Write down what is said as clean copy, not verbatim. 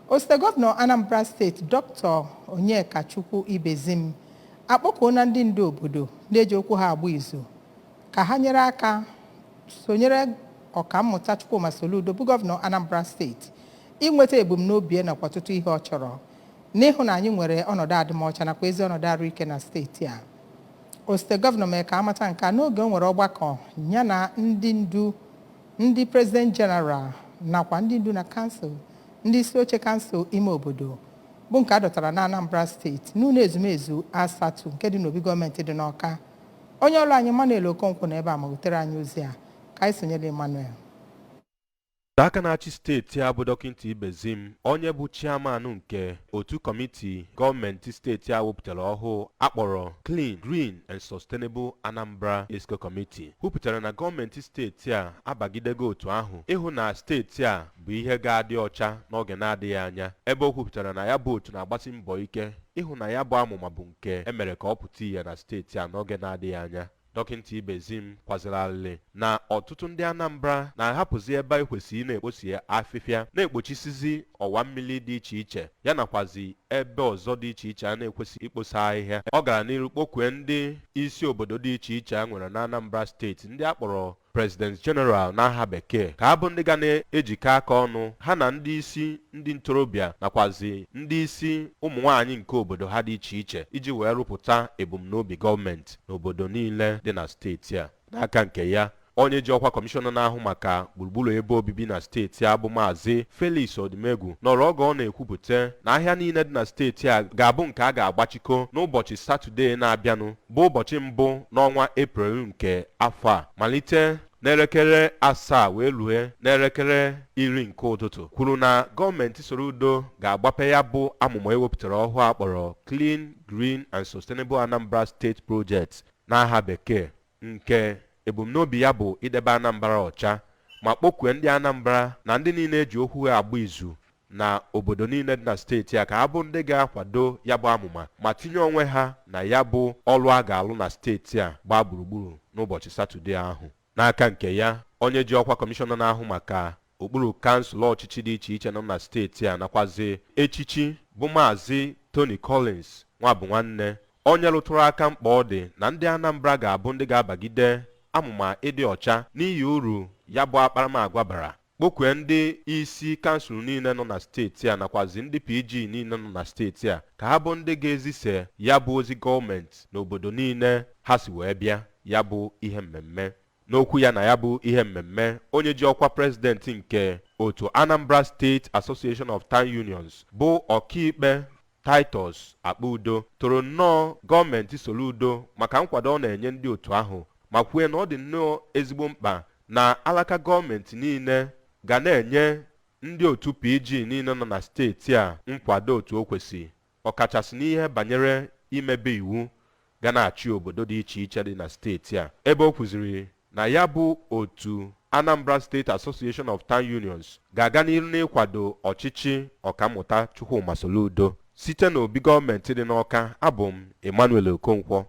Osote gọvanọ Anambra Steeti, Dr. Onyekachukwu Ibezim, akpọkuola ndị ndu obodo na-eji okwu ha agba izu ka ha nyere aka sonyere Ọkammụta Chukwuma Soludo, bụ gọvanọ Anambra Steeti, inweta ebumnobi ya nakwa ọtụtụ ihe ọ chọrọ n'ịhụ na anyị nwere ọnọdụ adịmọcha nakwa ezi ọnọdụ arụike na steeti a. Osote gọvanọ mere ka amata nke a n'oge o nwere ọgbakọ ya na ndị ndu, ndị president general nakwa ndị ndu na kansụl, ndị isi oche kansụl ime obodo, bụ nke a dọtara na Anambra Steeti n'ụlọ ezumezu Asatọ nke dị n'obi gọọmenti dị n'Ọka. Onye ọrụ anyị Emmanuel Okonkwo na ebe a ma wetere anyị ozi a. Ka anyị sonyere Emmanuel. Aka na-achị steeti a bụ Dọkịta Ibezim, onye bụ chairman nke otu kọmiti gọọmenti steeti a wepụtara ọhụụ akpọrọ Clean, Green and Sustainable Anambra Exco Committee, kwupụtara na gọọmenti steeti a abagidego otu ahụ ịhụ na steeti a bụ ihe ga-adị ọcha n'oge na-adịghị anya, ebe o kwupụtara na ya bụ otu na-agbasi mbọ ike ịhụ na ya bụ amụma bụ nke emere ka ọ pụta ìhè na steeti a n'oge na-adịghị anya. Dọkịta Ibezim kwaziri alịlị na ọtụtụ ndị Anambra na-ahapụzi ebe ekwesịrị ị na-ekposi afịfịa, na-ekpochisizi ọwa mmiri dị iche iche, ya nakwazi ebe ọzọ dị iche iche a na-ekwesị ikposa ahịhịa. Ọ gara n'iru kpọkue ndị isi obodo dị iche iche a nwere na Anambra Steeti, ndị a kpọrọ President General n'aha bekee, ka ha bụ ndị ga na-ejikọ aka ọnụ ha na ndị isi ndị ntorobịa nakwazi ndị isi ụmụ nwaanyị nke obodo ha dị iche iche iji wee rụpụta ebumnobi gọọmenti n'obodo niile dị na steeti a. N'aka nke ya, onye ji ọkwa kọmishọna na-ahụ maka gburugburu ebe obibi na steeti a, bụ Maazị Felix Odimegwu, nọrọ oge ọ na-ekwupụta na ahịa niile dị na steeti a ga-abụ nke a ga-agbachikọ n'ụbọchị Satọdee na-abịanụ, bụ ụbọchị 1 n'ọnwa Eprel nke afọ a, malite n'elekere 7 wee rue n'elekere 10 nke ụtụtụ, kwuru na gọọmenti Soludo ga-agbape ya bụ amụma ewepụtara ọhụụ a kpọrọ Clean, Green and Sustainable Anambra State Project n'aha bekee, nke ebumnobi ya bụ idebe Anambra ọcha, ma kpọkue ndị Anambra na ndị niile eji okwu ha agba izu na obodo niile dị na steeti a ka ha bụ ndị ga-akwado ya bụ amụma ma tinye onwe ha na ya bụ ọrụ a ga-alụ na steeti a gbaa gburugburu n'ụbọchị Satọdee ahụ. N'aka nke ya, onye ji ọkwa kọmishọna na-ahụ maka okpuru kansụl ọchịchị dị iche iche nọ na steeti a nakwazi echichi, bụ Maazị Tony Collins Nwabụnwanne, onye rụtụrụ aka mkpa ọ dị na ndị Anambra ga-abụ ndị ga-abagide amụma ịdị ọcha n'ihi uru ya bụ akparamagwa bara, kpọkue ndị isi kansụl niile nọ na steeti a nakwazi ndị PG niile nọ na steeti a ka ha bụ ndị ga-ezise ya bụ ozi gọọmenti n'obodo niile ha si wee bịa ya bụ ihe mmemme. N'okwu ya na ya bụ ihe mmemme, onye ji ọkwa president nke otu Anambra State Association of Town Unions, bụ Ọkaikpe Titus Akpudo, toro nnọọ gọọmenti Soludo maka nkwado ọ na-enye ndị otu ahụ, ma kwue na ọ dị nnọọ ezigbo mkpa na alaka gọọmenti niile ga na-enye ndị otu PG niile nọ na steeti a nkwado otu o kwesị, ọkachasị n'ihe banyere imebe iwu ga na-achị obodo dị iche iche dị na steeti a, ebe o kwuziri na ya bụ otu Anambra State Association of Town Unions ga-aga n'ihu n'ịkwado ọchịchị Ọkammụta Chukwuma Soludo. Site n'obi gọọmenti dị n'Ọka, abụ m Emmanuel Okonkwo.